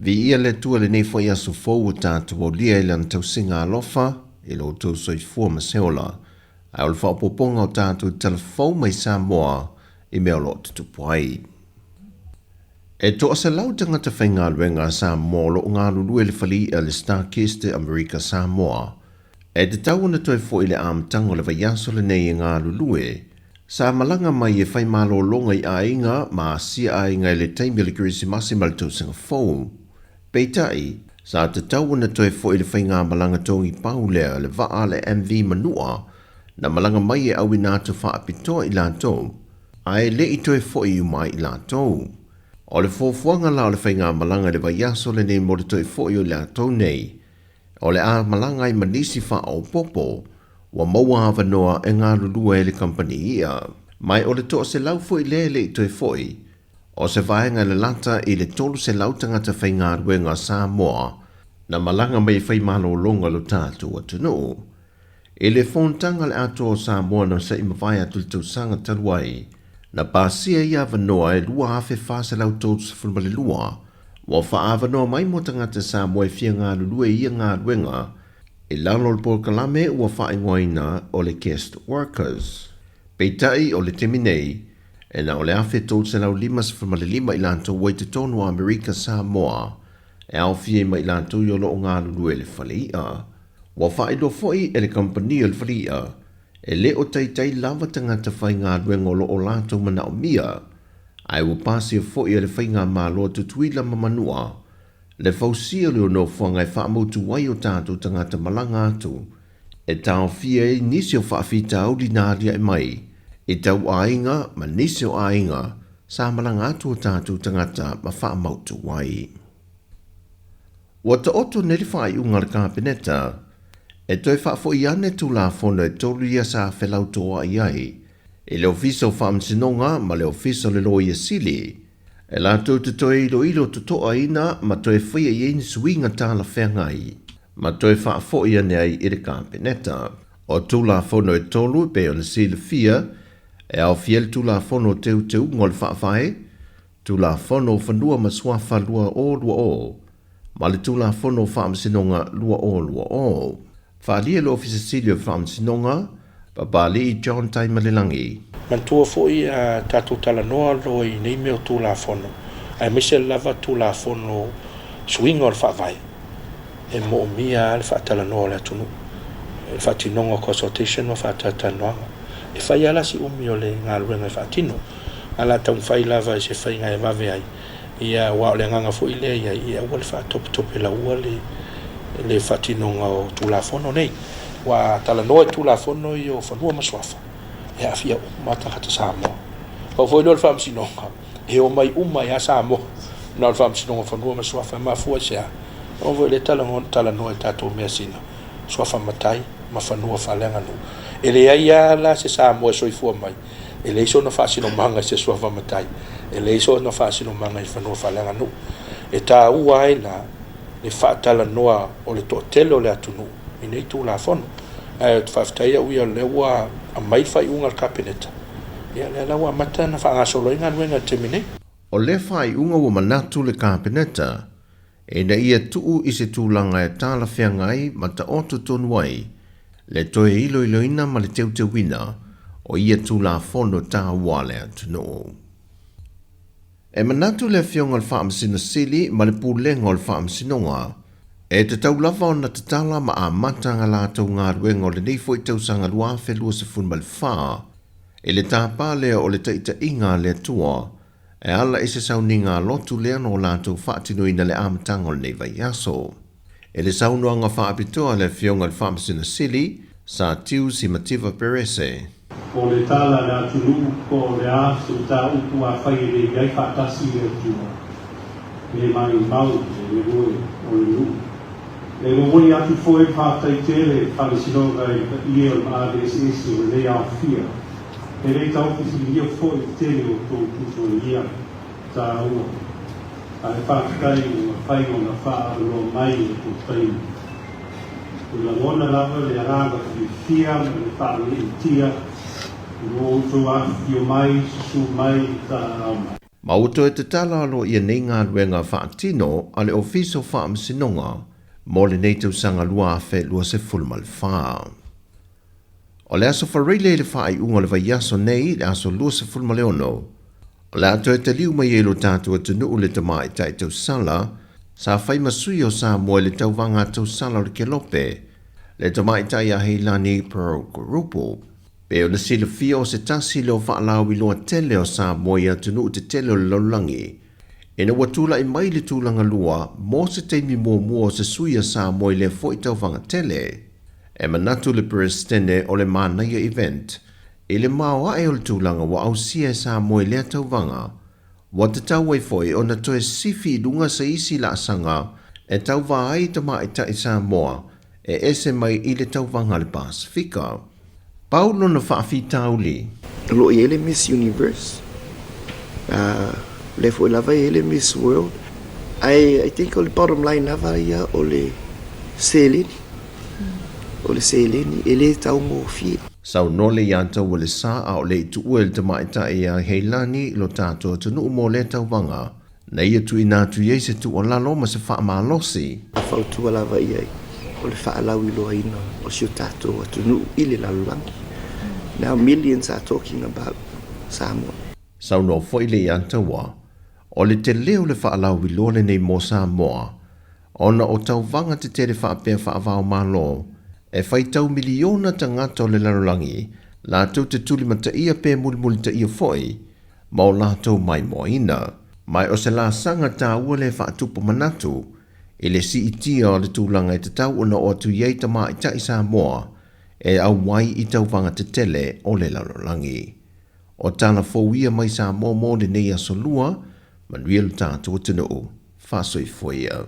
Viia le Atua i lenei foi aso fou ua tatou aulia i Lana tausiga alofa i lo outou soifua ma se ola, ae o le faaopoopoga o tatou i tala fou mai Samoa i mea o lo o tutupu ai. E 100 tagata faigaluega a Samoa o lo o galulue i le falii'a le StarKist Amerika Samoa. E tatau ona toe foi i le amataga o le vaiaso lenei e galulue. Sa malaga mai e fai malologa i aiga ma asia aiga i le taimi o le Kerisimasi ma le Tausaga Fou. Peitai, sa tatau ona toe foi i le faigamalaga togi pau lea le vaa a le MV Manua na malaga mai e auina atu faapitoa i latou, ae le i toe foi uma ai i latou. O le fuafuaga la o le faigamalaga i le vaiaso lenei mo le toe foi o i latou nei, O le a malaga ai ma nisi faaopoopo ua maua avanoa e galulue ai le kamupani i'a. Ma o le 100 foi lea e le i toe foi, o se vaega e lalata i le 300 tagata faigaluega a Samoa na malaga mai e fai malologa i lo tatou atunuu. I le fonotaga a le Atoa o Samoa na se i mavae atu i le tausaga talu ai, na pasia ia avanoa e 2,432 ua faaavanoa mai mo tagata Samoa e fia galulue i ia galuega i lalo o le polokalame ua faaigoaina o le Guest Workers. Peitai, o le taimi nei, e na o le 1,355 i latou ua i totonu o Amerika Samoa e aofia ai ma i latou o lo o galulue i le fale i'a. Ua faailoa foi e le kamupani o le fale i'a, e le o taitai lava tagata faigaluega o lo o latou manaomia, ae ua pasia foi e le Faigamalo a Tutuila ma Manua le fausia o le nofoaga e faamautu ai o tatou tagata malaga atu e taofia ai nisi o faafitauli na aliae mai i tauaiga ma nisi o aiga sa malaga atu o tatou tagata ma faamautu ai. Ua taoto nei le faaiuga a le Kapeneta e toe faafoi ane Tulafono e tolu ia sa felautoa'i ai i le Ofisa o Faamasinoga ma le Ofisa o le Loia Sili e latou te toe iloilo toto'aina ma toe faia i ai ni suiga talafeagai ma toe faafoi ane ai i le Kapeneta. O Tulafono e tolu e pei ona silafia e aofia ai le Tulafono o Teuteuga o le Faavae, Tulafono o Fanua ma Suafa 2020, ma le Tulafono o Faamasinoga 2020. Faaalia e le Ofisa Sili o Faamasinoga, Papalii John Taimalelagi. Manatua foi a tatou talanoa loa i nei mea o Tulafono, aemaise lava Tulafono suiga o le Faavae, e moomia lava le faatalanoa o le atunuu, le faatinoga o consultation ma faatalatalanoaga. E fai lava la si umi o le galuega e faatino, ae o le a taumafai lava i se faiga e vave ai, ia aua o le agaga foi lea i ai, ia aua le faatopetopelaua le le faatinoga o Tulafono nei. Aua a talanoa i Tulafono ia o fanua ma suafa, e aafia uma lava tagata Samoa. Pau foi lea o le Faamasinoga, e omai uma ai lava Samoa na o le Faamasinoga o Fanua ma Suafa. E mafua i se a? Ona foi lea talanoa i tatou measina, suafa matai ma fanua faaleaganuu. E leai lava la se Samoa e soifua mai e leai sona faasinomaga i se suafa matai, e leai sona faasinomaga i fanua faaleaganuu. E taua ai la le faatalanoa o le toatele o le atunuu i nei Tulafono. Ae ou te faafetai au ia o lea ua aumai le faaiuga a le Kapeneta, ia lea la ua amata ona faagasolo ai galuega i le taimi nei. O lea faaiuga ua manatu le Kapeneta ina ia tuu i se tulaga e talafeagai ma taoto tonu ai le toe iloiloina ma le teuteuina o ia Tulafono taua a le atunuu. E manatu le Afioga i le Faamasino Sili ma le Pulega o le Faamasinoga, e tatau lava ona tatala ma amata a latou galuega o lenei foi tausaga 2024 i le tapa lea o le taitaiga a le Atua e ala i se sauniga lotu lea no latou faatinoina le amataga o lenei vaiaso. I le saunoaga faapitoa a le Afioga i le Faamasino Sili, Sir Tiu Simativa Perese. Po o le tala a le atunuu po o le a se mataupu afai e le i ai faatasi le Atua, e le maumau le galue o le nuu. E momoli atu foi le faafetai tele i le Faamasinoga i le paia o le maave eseese o lenei aofia. E le tau fesiligia foi le tele o tou tutogia taua, ae faafetai ua mafai ona faaavanoa mai i lo tou taimi. E lagona lava le agaga fiafia ma le faagaeetia i lo outou afifio mai, susu mai, taaao mai. Ma ua toe tatala aloaia nei galuega faatino a le Ofisa o Faamasinoga mo lenei tausaga 2024. O le Aso Faraile i le faaiuga o le vaiaso nei i le aso 26, o le a toe taliu mai ai i lo tatou atunuu le tamaitai tausala sa fai ma sui o Samoa i le tauvaga tausala o le Kelope, le tamaitai ia Heilani Pearl Garupo. Pei ona silafia o se tasi lea o faalauiloa tele o Samoa i atunuu tetele o le lalolagi, ina ua tulai mai le tulaga lua mo se taimi muamua o se sui a Samoa i lea foi tauvaga tele. E manatu le Peresetene o le Manaia Event i le maoae o le tulaga ua ausia e Samoa i lea tauvaga, ua tatau ai foi ona toe sifi i luga se isi laasaga e tauva ai tamaitai Samoa e ese mai i le tauvaga a le Pasefika. Pau lona faafitauli. O lo o i ai le Miss Universe, a o lea foi lava e i ai le Miss World. Ae I think o le bottom line lava ia o le seleni. O le seleni e le taugofie. Saunoa le Iataualesa a o le i tuua i le tamaitai ia Heilani lo tatou atunuu mo lea tauvaga na ia tuuina atu i ai se tuualalo ma se faamalosi. A fautua lava i ai o le faalauiloaina o si o tatou atunuu i le lalolagi. Now millions are talking about Samoa. Saunoa foi le Iataua, o le tele o le faalauiloa lenei mo Samoa, ona o tauvaga tetele faapea faava-o-Malo e faitau miliona tagata o le lalolagi latou te tulimataia pe mulimulitaia foi ma o latou maimoaina. Ma o se laasaga taua lea e faatupu manatu i le siitia o le tulaga e tatau ona oo atu i ai tamaitai Samoa e auai i tauvaga tetele o le lalolagi. O tala fou ia mai Samoa mo lenei aso Lua, manuia lo tatou atunuu. Faasoifua ia.